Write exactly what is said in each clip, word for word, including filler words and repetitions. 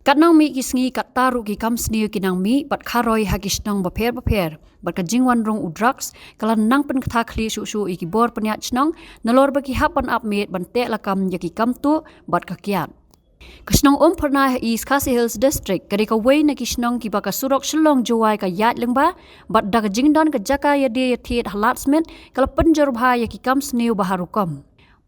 Kat nang mih ki sngi kat ta ruh ki kam sniew ki nang mih bad kharoi ha ki shnong bapher bapher. Bad ka jingwan rung u drugs ka la nang pynkthah khlieh shuh shuh ïa ki bor pynïaid shnong, nalor ba ki hap ban ap miet ban teh lakam ïa ki kam tuh bad ka kiad. Ka shnong Umphyrnai ha East Khasi Hills District ka dei kawei na ki shnong kiba ka surok Shillong Jowai ka ïaid lyngba, bad da ka jingdon ka jaka ïadie ïathied ha lad smit ka la pynjur bha ïa ki kam sniew ba ha rukom.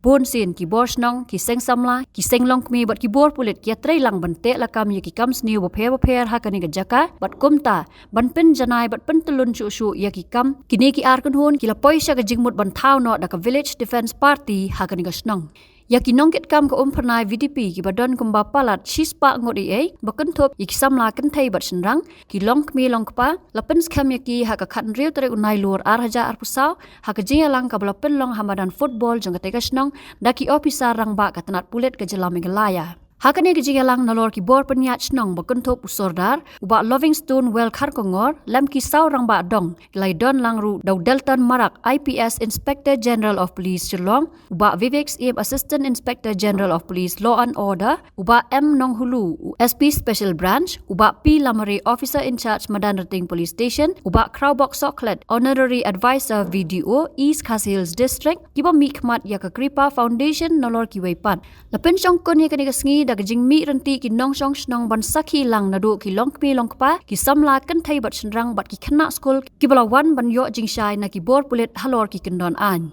Bun sien ki bor shnong, ki seng samla, ki seng longkmie bad ki bor pulit ki ïatrei lang ban teh lakam ïa ki kam sniew bapher bapher ha kane ka jaka, bad kumta ban pynjanai bad pyntyllun shuh shuh ïa ki kam. Kine ki ar kynhun ki la poi sha ka jingmut ban thaw noh da ka Village Defence Party ha kane ka shnong. Ïa ki nongkitkam ka Umphyrnai V D P kiba don kumba palat shispah ngut ei ei, ba kynthup ïa ki samla kynthei bad shynrang, ki longkmie longkpa, la pynskhem ïa ki ha ka khathynriew tarik u Nailur ar hajar arphew saw, ha ka jingïalang kaba la pynlong ha madan football jong katei ka shnong da ki ophisar rangbah ka tnat pulit ka jylla Meghalaya. Ha kane ka jingïalang nalor ki bor pynïaid shnong ba kynthup u Sordar, u Bah Lovingstone Well Kharkongor, lem ki saw rangbah dong, ki la ïadon lang ruh da u Delton Marak, I P S Inspector General of Police Shillong, u Bah Vivek Syiem Assistant Inspector General of Police Law and Order, u Bah M Nonghulu, u S P Special Branch, u Bah P Lamare, Officer in Charge Madanrting Police Station, u Bah Khraubok Sohkhlet, Honorary Advisor V D O, East Khasi Hills District, kiba mihkhmat ïa ka Kripa Foundation nalor kiwei pat. La pynshongkun ïa kane ka sngi da ka jingmih ryntih ki nongshong shnong ban sakhi lang naduh ki longkmie longkpa, ki samla kynthei bad shynrang bad ki khynnah skul kiba la wan ban ïoh jingshai na ki bor pulit halor ki kyndon aiñ.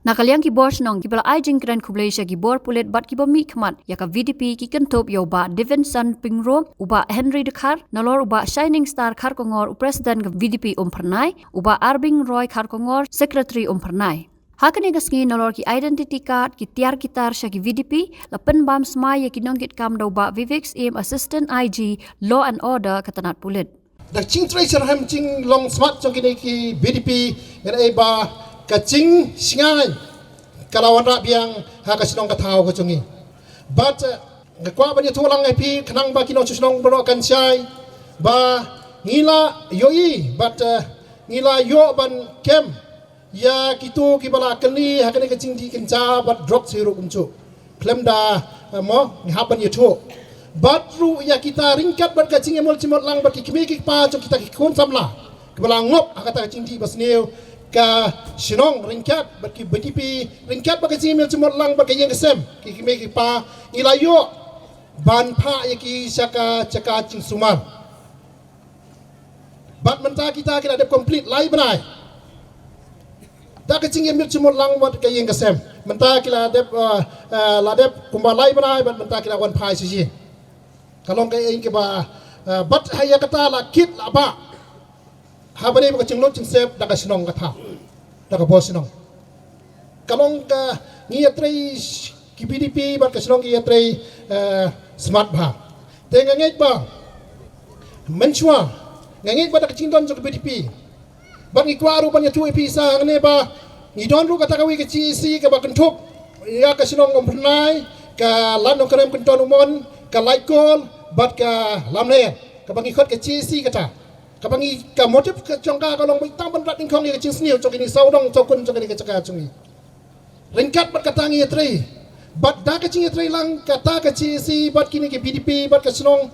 Na ka liang ki bor shnong kiba la ai jingkren khublei sha ki bor pulit bad kiba mihkhmat ïa ka V D P ki kynthup ïa u Bah Davidson Pyngrope, u Bah Henry Dkhar, nalor u Bah Shining Star Kharkongor, u President ka V D P Umphyrnai, u Bah Arbing Roy Kharkongor, Secretary Umphyrnai. Ha kane ka sngi nalor ki identity card, ki tiar ki tar sha ki V D P, la pynbam smai ïa ki nongkitkam da u Bah Vivek Syiem, Assistant I G, Law and Order ka tnat pulit. Da ka jingtrei shitrhem jinglong smat jong kine ki V D P, ngan ïa ba ka jingshngaiñ ka la wanrah biang ha ka shnong ka thaw ka jong ngi. Bad, eh, nga kwah ban ïathuh lang ïa phi khnang ba ki nongshong shnong baroh kan shai ba ngi la ïohi bad, eh, ngi la ïoh ban kem ïa kito kiba la kylli ha kane ka jingdih kynja bad drugs hi ruh kumjuh. Khlem da, eh, mo, ngi hap ban ïathuh. Bad ruh ïa kita ryngkat bad ka jingïamut jingmut lang bad ki kmie ki kpa jong kita ki khun samla kiba la ngop ha kata ka jingdih basniew ka shnong ryngkat bad ki V D P ryngkat bad ka jingïamut jingmut lang bad ka ïing ka sem ki kmie ki kpa ngi la ïoh ban phah ïa ki sha ka jaka jingsumar. Bad mynta kita ki la dep complete lai bnai. Da ka jingïamut jingmut lang bad ka ïing ka sem. Mynta ki la dep, eh, eh, la dep kumba lai bnai bad mynta ki la wan phai sha ïing. Ka long ka ïing kaba, eh, bad ha ïa kata la kit la bah. Ha bnai ba ka jinglut jingsep da ka shnong ka thaw. Da ka bor shnong. Ka long ka ngi ïatrei ki V D P bad ka shnong ki ïatrei, eh, smat bha. Te nga ngeit ba mynshuwa nga ngeit ba da ka jingdon jong ka V D P bad ngi kwah ruh ban ïathuh ïa phi sa hangne ba ngi don ruh kata kawei ka G A C kaba kynthup ïa ka shnong Umphyrnai, ka Lad Nongkrem Kynton Umon, ka Laitkol bad ka Lamler, kaba ngi khot ka G A C kata. Kaba ngi ka motive ka jong ka ka long ba tang ban rat nyngkong ïa ka jingsniew jong kine sawdong sawkun jong kane ka jaka jong ngi. Ryngkat bad kata ngi ïatrei. Bad da ka jingïatrei lang kata ka G A C bad kine ki V D P bad ka shnong.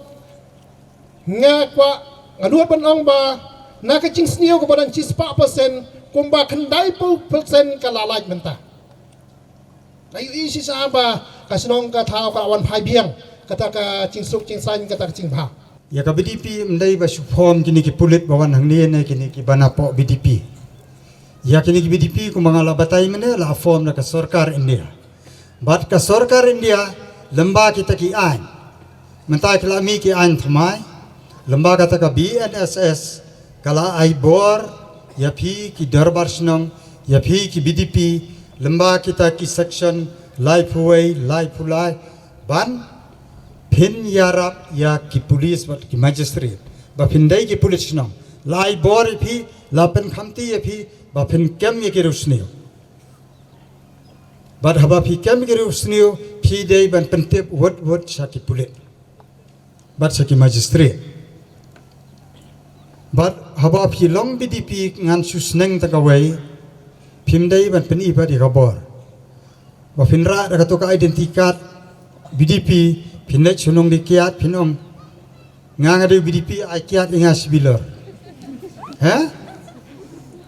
Nga kwah nga nud ban ong ba na ka jingsniew kaba don shispah percent kumba khyndaiphew percent ka la lait mynta. Nga ïohi shisha ba ka shnong ka thaw ka wan phai biang kata ka jingsuk jingsaiñ kata ka jingbha. Ïa ka V D P ym dei ba shu form kine ki pulit ba wan hangne ne kine ki ba napoh V D P. Ïa kine ki V D P kumba nga la batai mynne la form da ka sorkar India. Bad ka sorkar India lymba kita ki aiñ. Mynta ki la mih ki aiñ thymmai lymba kata ka B N S S ka la ai bor ïa phi ki dorbar shnong, ïa phi ki V D P, lymba kita ki section laiphew wei, laiphew lai, ban phin ïarap ïa ki pulis bad ki magistrate ba phin dei ki pulit shnong. La ai bor ïa phi, la pynkhamti ïa phi ba phin kem ïa ki riewsniew. Bad haba phi kem ïa ki riewsniew phi dei ban pyntip wut wut sha ki pulit bad sha ki magistrate. Bad haba phi long V D P ngan shu sneng tang kawei, phim dei ban pyni pat ïa ka bor. Ba phin rah da kato ka identity card V D P, phin leit sha u nongdie kiad phin ong Nga nga dei B D P, ai kiad ïa nga shi bilor. Ha?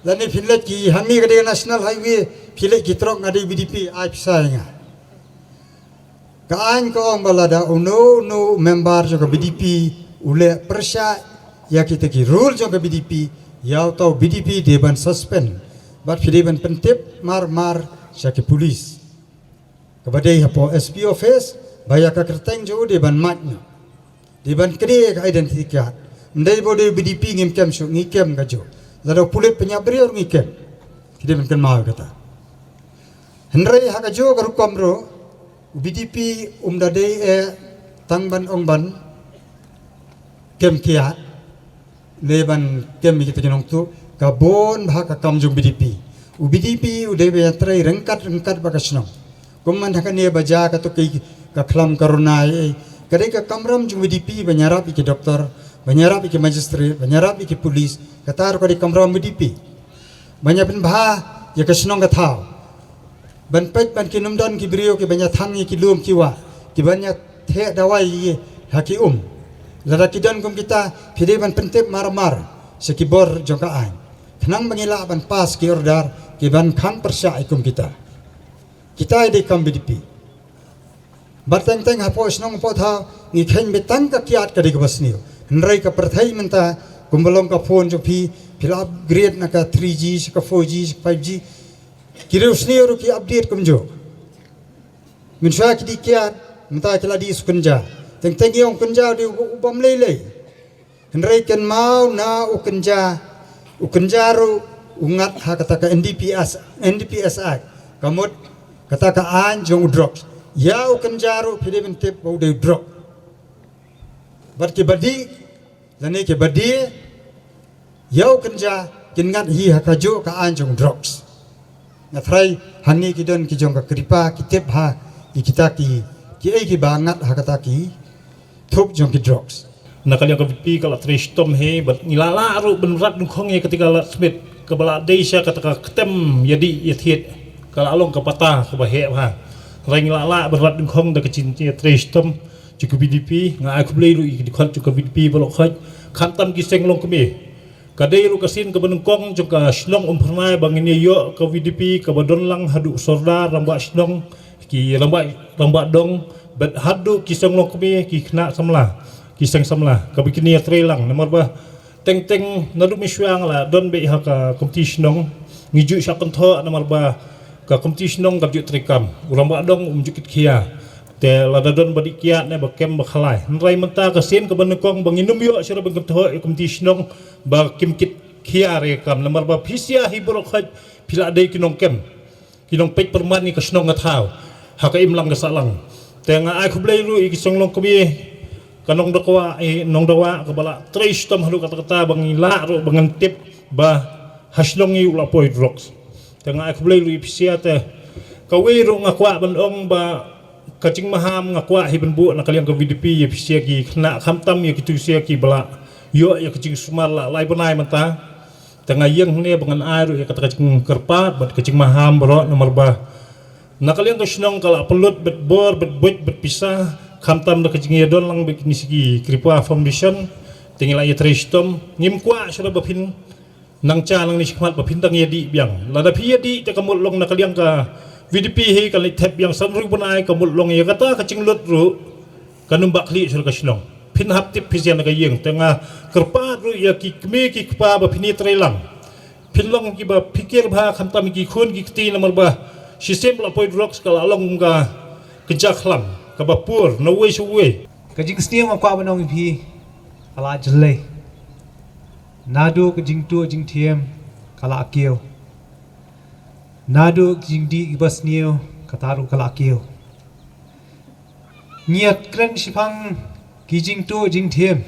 Lane phin leit ki hangne ka dei National Highway, phi leit ki trok, nga dei B D P, ai pisa ïa nga. Ka aiñ ka ong ba lada uno uno member jong ka B D P u leh pyrshah ïa kita ki rule jong ka B D P, ïa uta u B D P dei ban suspend. Bad phi dei ban pyntip mar mar sha ki police. Kaba dei hapoh S P office, ba ïa ka kyrteng jong u dei ban mad noh. Dei ban knieh ka identity card. Ym dei ba u dei B D P ngim kem shuh, ngi kem kajuh. Lada u pulit pynïap briew ngi kem. Ki dei ban kynmaw kata. Hynrei ha kajuh ka rukom ruh, u B D P um da dei eh tang ban ong ban kem kiad. Ne ban kem ïa kita ki nongtuh, ka bun bha ka kam jong B D P. U B D P u dei ban ïatrei ryngkat ryngkat bad ka shnong. Kum man ha kane ba jia kato ka, ka khlam corona ei ei. Ka dei ka kamram jong B D P ban ïarap ïa ki doktor, ban ïarap ïa ki magistrate, ban ïarap ïa ki police. Kata ruh ka dei kamram B D P. Ban ïa pynbha ïa ka shnong ka thaw. Ban peit ban kin ym don ki briew kiban ïa thang ïa ki lum ki wah, kiban ïa theh dawai ïa ha ki um. Lada ki don kum kita, phi dei ban pyntip mar mar sha ki bor jong ka aiñ, khnang ba ngi lah ban pass ki order kiban khang pyrshah ïa kum kita. Kita ïa dei kam B D P. Bad teng teng hapoh shnong hapoh thaw ngi kheiñ ba tang ka kiad ka dei kaba sniew. Hynrei ka pyrthei mynta, kumba long ka phone jong phi, phi la upgrade na ka three G sha ka four G sha ka five G. Ki riewsniew ruh ki update kumjuh. Mynshuwa ki dih kiad, mynta ki la dih sha u kynja. Teng teng ïa u kynja u dei u bym lei lei. Hynrei kynmaw na u kynja, u kynja ruh u ngat ha kata ka N D P S, N D P S Act. Ka mut kata ka aiñ jong u drugs. Ïa u kynja ruh phi dei ban tip ba u dei u drug. Bad kiba dih, lane kiba die ïa u kynja kin ngat hi ha kajuh ka aiñ jong drugs. Nga tharai hangne ki don ki jong ka KRIPA ki tip ha ïa kita ki, kiei kiba ngat ha kata ki thup jong ki drugs. Na ka liang ka VDP ka la trei shitom hi bad ngi la lah ruh ban rat nyngkong ïa kata ka lad Smith kaba la dei sha kata ka ktem ïa dih ïa thied, ka la long ka pata kaba heh bha. Hynrei ngi la lah ban rat nyngkong da ka jingtrei shitom jong ka VDP. Nga ai khublei ruh ïa ki dkhot jong ka VDP baroh khoit, khamtam ki seng longkmie. Ka dei ruh ka sien kaba nyngkong jong ka shnong Umphyrnai ba ngin ïa ïoh ka VDP kaba don lang haduh sordar, rangbah shnong, ki rangbah, rangbah dong, bad haduh ki seng longkmie, ki khynnah samla, ki seng samla, kaba kin ïa trei lang. Namar ba teng teng naduh mynshuwa nga la don beit ha ka komiti shnong, ngi ju shah kynthoh namar ba ka komiti shnong kam ju trei kam, u rangbah dong um ju kit khia. Te lada don ba dih kiad ne ba kem ba khlaiñ. Hynrei mynta ka sien kaba nyngkong ba ngin ym ïoh shuh ban kynthoh ïa ka komiti shnong ba kim kit khia re kam, namar ba phi sngewthuh hi baroh khoit phi la dei ki nongkem, ki nongpeit pyrman ïa ka shnong ka thaw ha ka imlang ka sahlang. Te nga ai khublei ruh ïa ki seng longkmie, ka nongdawa, eh, nongdawa kaba la trei shitom haduh katta katta ba ngi lah ruh ba ngan tip ba ha shnong ngi u la poi drugs. Te nga ai khublei ruh ïa phi sha te. Kawei ruh nga kwah ban ong ba ka jingmaham nga kwah hi ban buh na ka liang ka VDP ïa phi sha ki khynnah, khamtam ïa kito sha kiba la ïoh ïa ka jingsumar la lai bnai mynta. Te nga ïeng hangne ba ngan ai ruh ïa kata ka jingkyrpad bad ka jingmaham baroh namar ba na ka liang ka shnong ka la pynlut bad bor bad buit bad pisa, khamtam da ka jingïadon lang bad kine ki KRIPA Foundation. Te ngi la ïatrei shitom, ngim kwah shuh ba phin nang sha nangne shakhmat ba phin dang ïadih biang. Lada phi ïadih te ka mut long na ka liang ka VDP hi ka leit thep biang san hynriew bnai, ka mut long ïa kata ka jinglut ruh kan ym bah khlieh sha ka shnong. Phin hap tip phi sha na ka ïing. Te nga kyrpad ruh ïa ki kmie ki kpa ba phin ïatrei lang, phin long kiba phikir bha khamtam ki khun ki kti namar ba shisien ba la poi drugs ka la long ka kjat khlam, kaba pur na uwei sha uwei. Ka jingsniew nga kwah ban ong ïa phi ka la jyllei. Naduh ka jingtuh jingthem ka la kiew. Naduh ka jingdih kiba sniew kata ruh ka la kiew. Ngi ïa kren shaphang ki jingtuh jingthem.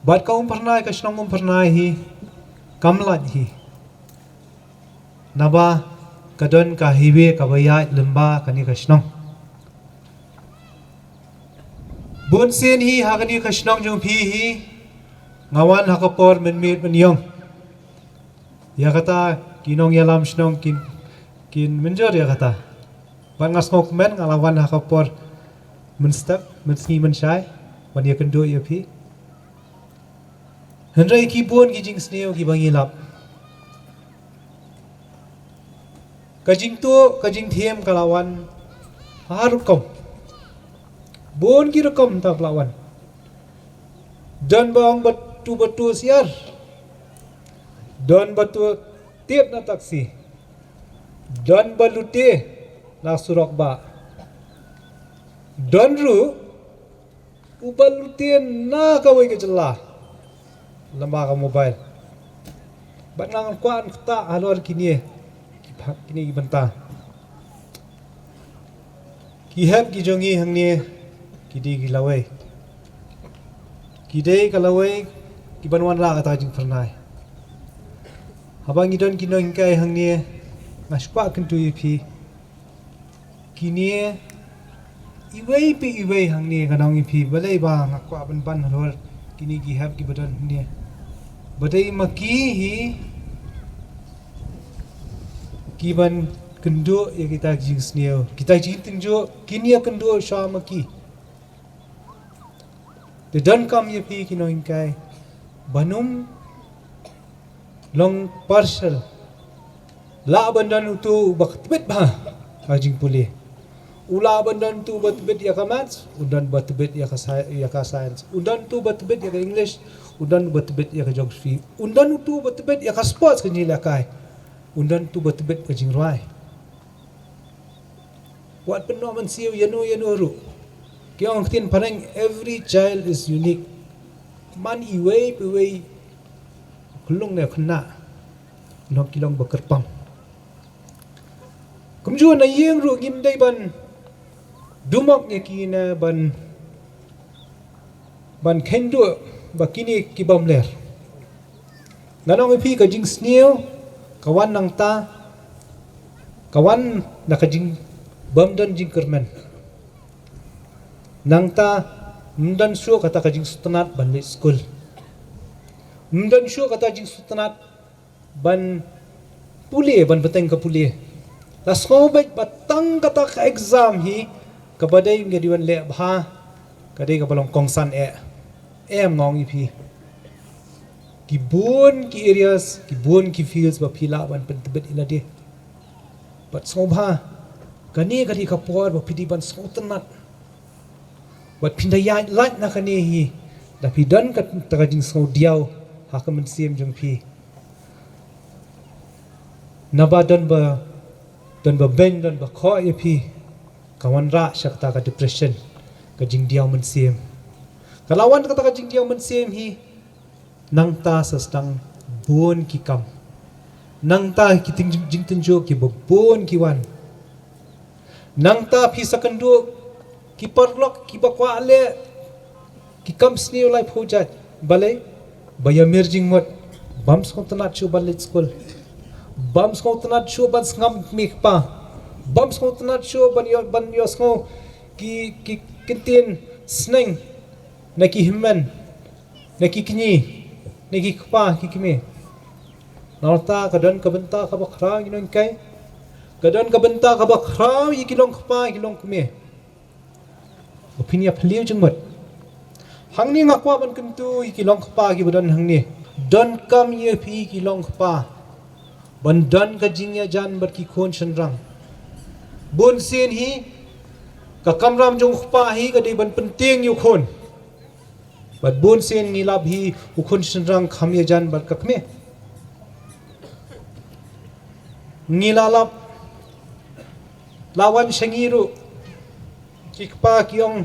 Bad ka Umphyrnai, ka shnong Umphyrnai hi kam lait hi. Naba ka don ka highway kaba ïaid lyngba kane ka shnong. Bun sien hi ha kane ka shnong jong phi hi nga wan ha ka por mynmiet mynïong. Ïa kata ki nongïalam shnong kin, kin mynjur ïa kata. Bad nga sngewkmen nga la wan ha ka por mynstep, mynsngi mynshai. ban ïakynduh ïa phi. Hynrei ki bun ki jingsniew kiba ngi lap. Ka jingtuh, ka jingthiam ka la wan ha rukom. Bun ki rukom ta la wan. Don ba ong ba tuh ba tuh siar. Don ba tuh tied na taxi. Don ba lute na surok ba. Don ruh uba lute na kawei ka jylla lyngba ka mobile. Bad nga kwah ban ktah halor kine, kine ki bynta. Ki hep ki jong ngi hangne ki dei ki lawei. Ki dei ka lawei kiban wanrah kata ka jingphyrnai. Haba ngi don ki nonghikai hangne, nga shu kwah kyntu ïa phi. Kine iwei pa iwei hangne, nga ong ïa phi, balei ba nga kwah ban ban halor kine ki hep kiba don hangne. Ba dei ma ki hi kiban kynduh ïa kita ki jingsniew, kita ki jingtynjuh, kin ïakynduh shuwa ma ki. Te donkam ïa phi ki nonghikai ban ym long partial. Lah ban don uto uba tbit bha ha jingpule. U lah ban don uto uba tbit ïa ka maths, u don ba tbit ïa ka sci-, ïa ka science. U don uto uba tbit ïa ka English, u don uba tbit ïa ka geography. U don uto uba tbit ïa ka sports, ka jingïalehkai. U don uto uba tbit ka jingrwai. Wat pynnoh mynsiem ïano ïano ruh. Ki ong ktien phareng, every child is unique. Man iwei pa iwei, u khyllung ne u khynnah, u long ki long ba kyrpang. Kumjuh na ïing ruh ngim dei ban dumok ïa ki ne ban, ban kynduh ba kine ki bym ler. Ngan ong ïa phi, ka jingsniew ka wan nangta, ka wan na ka jingbymdon jingkyrmen. Nangta ym don shuh kata ka jingsngewtynnat ban leit skul. Ym don shuh kata ka jingsngewtynnat ban pule, ban bteng ka pule. La sngew beit ba tang kata ka exam hi kaba dei ngi dei ban leh bha, ka dei kaba long kongsan eh. Em, nga ong ïa phi, ki bun ki areas, ki bun ki fields ba phi lah ban pyntbit ïa lade. Bad sngewbha, kane ka dei ka por ba phi dei ban sngewtynnat. Bad phin da ïaid lait na kane hi, da phi don kata ka jingsngewdiaw ha ka mynsiem jong phi. Naba don ba, don ba beiñ, don ba khoh ïa phi, ka wanrah sha kata ka depression, ka jingdiaw mynsiem. Ka la wan kata ka jingdiaw mynsiem hi, nangta sa sdang bun ki kam. Nangta ki ting-, jingtynjuh kiba bun ki wan. Nangta phi sa kynduh ki paralok kiba kwah leh ki kam sniew laiphew jait. Balei? Ba ïa mir jingmut. Bym sngewtynnat shuh ban leit skul. Bym sngewtynnat shuh ban sngap kmie kpa. Bym sngewtynnat shuh ban ïoh, ban ïohsngew ki, ki ktien sneng na ki hynmen, na ki kñi, na ki kpa ki kmie. Nangta ka don ka bynta kaba khraw, ngi nonghikai. Ka don ka bynta kaba khraw ïa ki longkpa, ki longkmie. Ba phin ïa phylliew jingmut. Hangne nga kwah ban kyntu ïa ki longkpa kiba don hangne. Donkam ïa phi ki longkpa ban don ka jingïajan bad ki khun shynrang. Bunsien hi ka kamram jong u kpa hi ka dei ban pyntieng ïa u khun. Bad bunsien ngi lap hi u khun shynrang kam ïajan bad ka kmie. Ngi la lap, la wan sha ngi ruh ki kpa ki ong,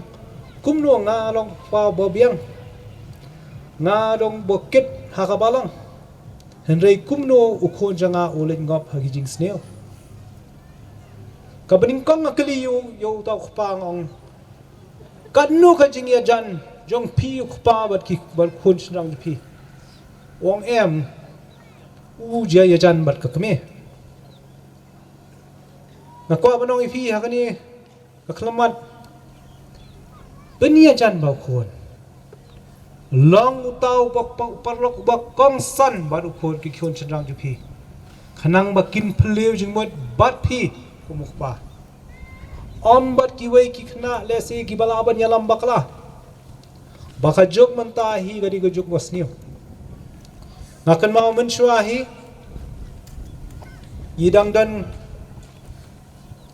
kumno nga long kpa ba biang, nga long ba kit ha ka balang, hynrei kumno u khun jong nga u leit ngop ha ki jingsniew. Kaba nyngkong nga kylli ïa u, ïa uta u kpa, nga ong, katno ka jingïajan jong phi u kpa bad ki, bad khun shynrang jong phi? U ong em, u jia ïajan bad ka kmie. Nga kwah ban ong ïa phi ha kane ka khyllipmat, pynïajan bad u khun. Long uta u ba, u paralok uba kongsan bad u khun, ki khun shynrang jong phi, khnang ba kin phylliew jingmut bad phi kum u kpa. Ym bad kiwei ki khynnah lehse kiba lah ban ïalam bakla. Ba ka juk mynta hi ka dei ka juk basniew. Nga kynmaw mynshuwa hi, i dang don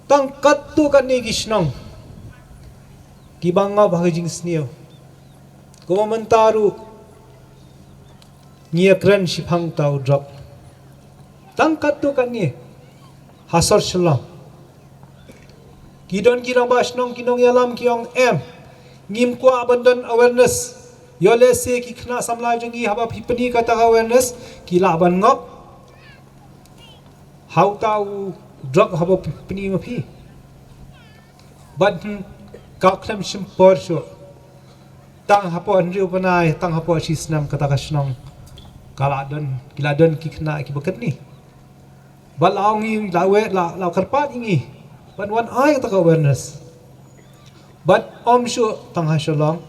tang katto katne ki shnong kiba ngop ha ka jingsniew. Kumba mynta ruh ngi ïakren shiphang uta u drok. Tang katto katne ha sor Shillong. Ki don ki rangbah shnong, ki nongïalam ki ong em, ngim kwah ban don awareness. Ïoh lehse ki khynnah samla jong ngi haba phi pyni kata ka awareness, ki lah ban ngop ha uta u drok haba phi pyni ma phi. Bad, hmm, ka khlem shim por shuh, tang hapoh hynriew bnai, tang hapoh shisnem kata ka shnong ka la don, ki la don ki khynnah kiba kynni. Bad la ong ïa ngi, la weh, la, la kyrpad ïa ngi ban wan ai kata ka awareness. Bad ym shuh tang ha Shillong,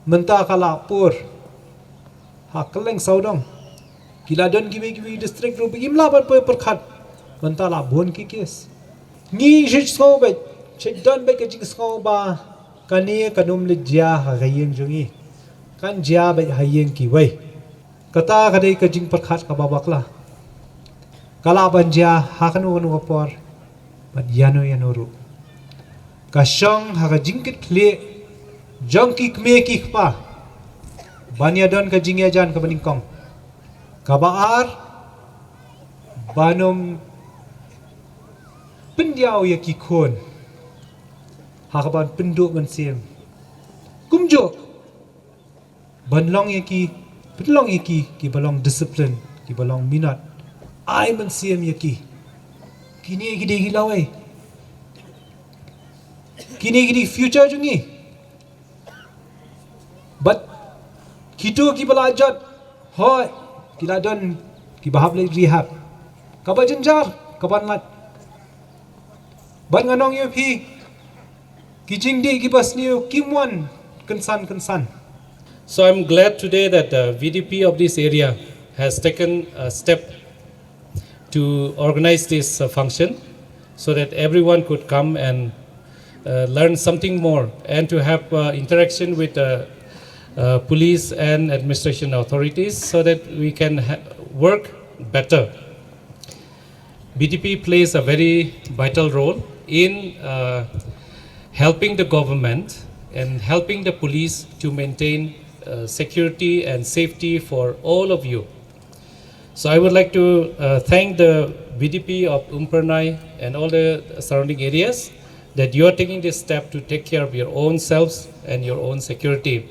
mynta ka la pur ha kylleng sawdong. Ki la don kiwei kiwei district ruh ba kim lah ban poi pyrkhat, mynta la bun ki case. Ngi shu sngew beit, shu don beit ka jingsngew ba kane kan ym leit jia ha ka ïing jong ngi, kan jia beit ha ïing kiwei. Kata ka dei ka jingpyrkhat kaba bakla. Ka lah ban jia ha kano kano ka por bad ïano ïano ruh. Ka shong ha ka jingkitkhlieh jong ki kmie ki kpa ban ïadon ka jingïajan kaba nyngkong. Kaba ar, ban ym pyndiaw ïa ki khun ha kaban pynduh mynsiem. Kumjuh ban long ïa ki, pynlong ïa ki kiba long discipline, kiba long minot. Ai mynsiem ïa ki. Kine ki dei ki lawei. Kine ki dei future jong ngi. Bad kito kiba la jot, hooid, ki la don kiba hap leit rehab. Kaba jynjar, kaba nyngkong. Bad ngan ong ïa phi, ki jingdih kiba sniew kim wan kynsan kynsan. So I'm glad today that the V D P of this area has taken a step to organize this, uh, function so that everyone could come and, uh, learn something more and to have, uh, interaction with, uh, uh, police and administration authorities so that we can ha- work better. V D P plays a very vital role in, uh, helping the government and helping the police to maintain, uh, security and safety for all of you. So I would like to, uh, thank the V D P of Umparnai and all the surrounding areas that you are taking this step to take care of your own selves and your own security.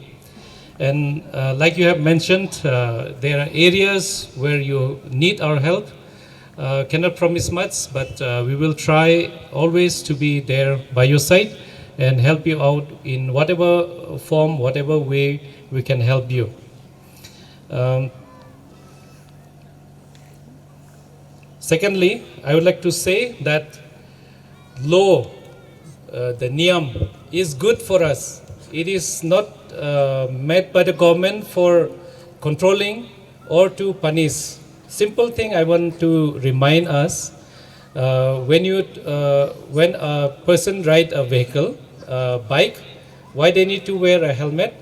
And, uh, like you have mentioned, uh, there are areas where you need our help. Uh, cannot promise much, but, uh, we will try always to be there by your side and help you out in whatever form, whatever way we can help you. Um, secondly, I would like to say that law, uh, the niyam, is good for us. It is not, uh, made by the government for controlling or to punish. Simple thing I want to remind us, uh, when you, uh, when a person ride a vehicle, uh, bike, why they need to wear a helmet?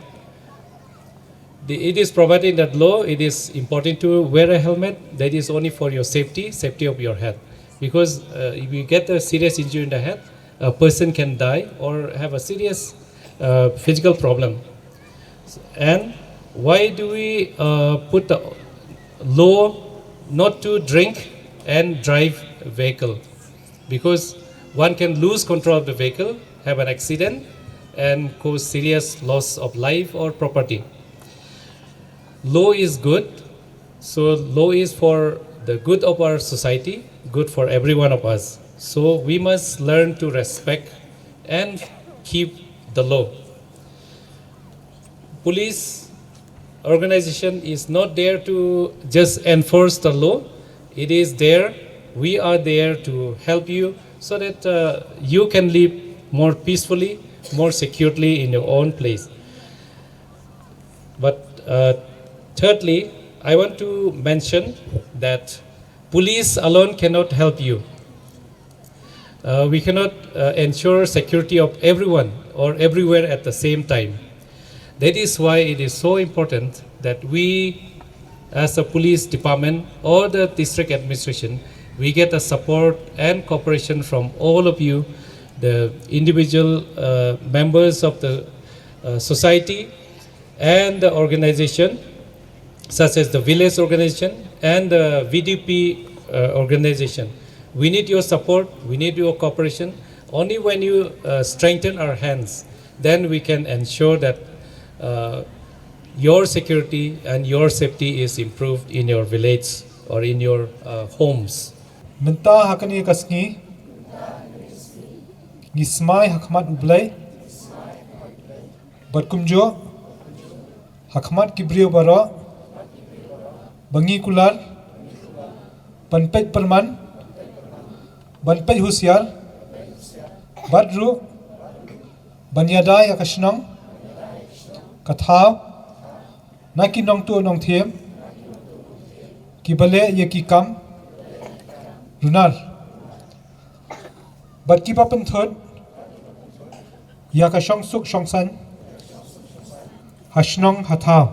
The, it is provided in that law, it is important to wear a helmet. That is only for your safety, safety of your head. Because, uh, if you get a serious injury in the head, a person can die or have a serious, uh, physical problem. And why do we, uh, put the law not to drink and drive vehicle? Because one can lose control of the vehicle, have an accident, and cause serious loss of life or property. Law is good, so law is for the good of our society, good for every one of us. So we must learn to respect and keep the law. Police organization is not there to just enforce the law. It is there, we are there to help you so that, uh, you can live more peacefully, more securely in your own place. But, uh, thirdly, I want to mention that police alone cannot help you. Uh, we cannot, uh, ensure security of everyone or everywhere at the same time. That is why it is so important that we, as a police department or the district administration, we get a support and cooperation from all of you, the individual uh, members of the uh, society and the organization, such as the village organization and the V D P uh, organization. We need your support, we need your cooperation. Only when you uh, strengthen our hands, then we can ensure that uh, your security and your safety is improved in your village or in your uh, homes. Mynta ha kane ka sngi ngi smai ha khmat U Blei bad kumjuh ha khmat ki briew baroh ba ngi kular ban peit pyrman, ban peit husiar bad ruh ban ïada ïa ka shnong ka thaw na ki nongtuh nongthiem kiba leh ïa ki kam runar bad kiba pynthut ïa ka shongsuk shongsaiñ ha shnong ha thaw.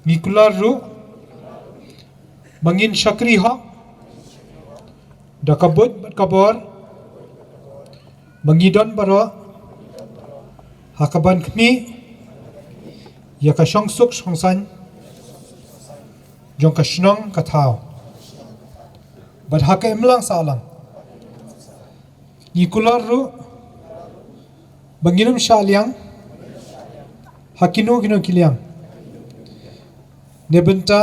Ngi kular ruh ba ngin shakri hok da ka buit bad ka bor ba ngi don baroh ha kaban khmih ïa ka shongsuk shongsaiñ jong ka shnong ka thaw. Bad ha ka imlang sahlang ngi kular ruh ba ngin ym shah liang ha kino kino ki liang ne bynta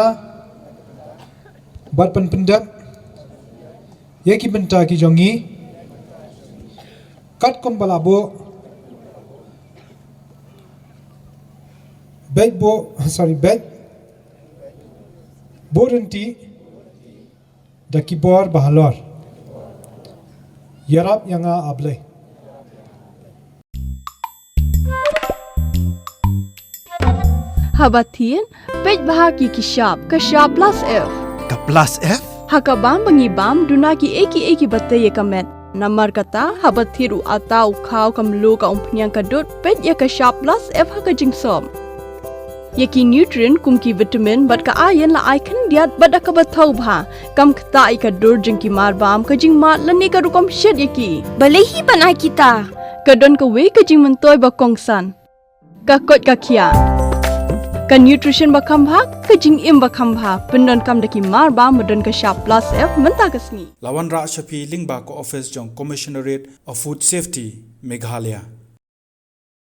bad ban pyndep ïa ki bynta ki jong ngi katkum ba la buh beit buh, sorry, beit buh ryntih da ki bor ba halor. Ïarap ïa nga A Blei. Haba thied, peit bha ki ki shap, ka shap plus F. Ka plus F? Ha ka bam ba ngi bam, duna ki ei ki ei kiba tei ïa ka met. Namar kata, haba thied u atta, u khaw, ka mluh, ka umphniang, ka dud, peit ïa ka shap plus F ha ka jingsop. Ïa ki nutrient kum ki vitamin bad ka iron la ai khyndiat bad da kaba thaw bha. Kam ktah ïa ka dur jong ki mar bam, ka jingmad lane ka rukom shet ïa ki. Balei hi ban ai kita? Ka don kawei ka jingmyntoi ba kongsan. Ka koit ka khiah. Ka nutrition ba kham bha, ka jingim ba kham bha. Pyndonkam da ki mar bam ba don ka shap plus F mynta ka sngi. La wanrah sha phi lyngba ka office jong Commissionerate of Food Safety, Meghalaya.